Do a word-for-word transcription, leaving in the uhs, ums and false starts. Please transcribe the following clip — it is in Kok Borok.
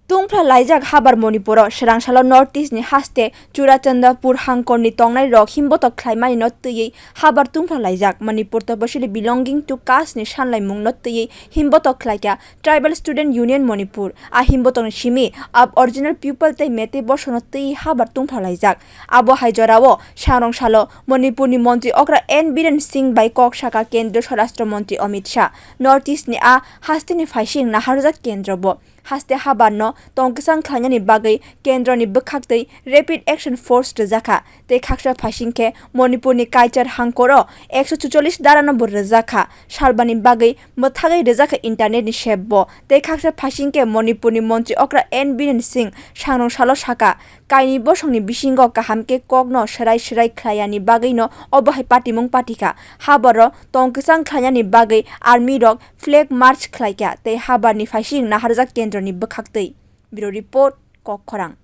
Tungphla laijak habar Manipuro, swrangsalo North East ni haste Churachandpur hangkorni tongnairok himbotok khlaimanino twiwi habar tungphla laijak. Manipur Tapasili belonging to caste ni sanlaimungno twiwi himbotok khlaikha Tribal Student Union Manipur. A himbotokni simi Aboriginal People tei Meitei bosono twiwi habar tungphla laijak. Abo hai jorao swrangsalo Manipurni montri okra N Biren Singh bai kok saka Kendriya Swarashtra Montri Amit Shah. North East ni a hasteni phaising naharjak kendrobo. Haste habarno tongkwchang khlainani bagwi kendroni bwkhaktwi Rapid Action Force rwjakha, tei khaksa phaising khe Manipurni Kaichar hangkoro ekso chuchollis darano bo rwjakha. Salbani bagwi mwthagwi rwjakha internetni sepbo, tei khaksa phaising khe Manipurni montri okra N Biren Singh swrangsalo saka, kainwi bosongni bisingo kaham khe kokno swrai swrai khlaiyani bagwino obo hai patimung patikha. Habaro tongkwchang khlainani bagwi army rok flag march khlaikha tei habarni phaising naharjak kendroni bwkhaktwi. Bureau Report, Kokkhorang.